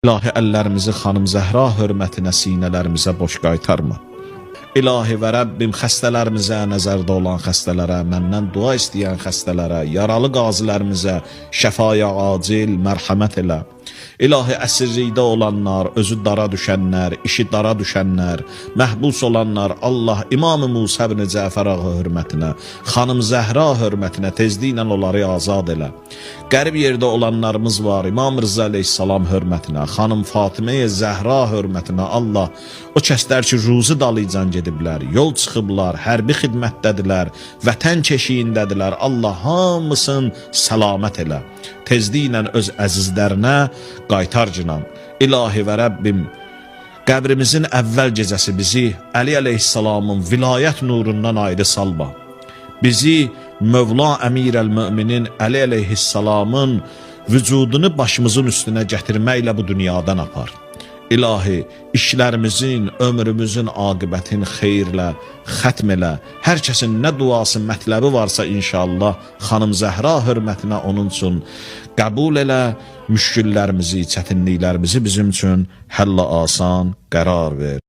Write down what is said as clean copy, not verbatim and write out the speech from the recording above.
İlahi əllərimizi xanım Zəhra hörmətinə sinələrimizə boş qaytarma. İlahi və Rəbbim xəstələrimizə, nəzərdə olan xəstələrə, məndən dua istəyən xəstələrə, yaralı qazilərimizə şəfaya acil mərhəmət elə. İlahi əsirlikdə olanlar, özü dara düşənlər, işi dara düşənlər, məhbus olanlar, Allah İmam Musa ibn Cəfər ağa hörmətinə, xanım Zəhra hörmətinə tezliklə onları azad elə. Qərib yerdə olanlarımız var, İmam Rıza əleyhissalam hörmətinə, xanım Fatiməyə Zəhra hörmətinə Allah o kəslər ki ruzi dalıcan gediblər, yol çıxıblar, hərbi xidmətdədirlər, vətən keşiyindədirlər. Allah hamısın səlamət elə. Tezliklə öz əzizlərinə qaytar cinan. İlahi və Rəbbim, qəbrimizin əvvəl gecəsi bizi Əli əleyhissalamın vilayət nurundan ayrı salma. Bizi Mövla Əmir əl-Möminin Əli əleyhissalamın vücudunu başımızın üstünə gətirməklə bu dünyadan apar. İlahi, işlərimizin, ömrümüzün aqibətini xeyirlə xətm elə. Hər kəsin nə duası, mətləbi varsa inşallah xanım Zəhra hörmətinə onun üçün qəbul elə. Müşkillərimizi, çətinliklərimizi bizim üçün həll asan qərar ver.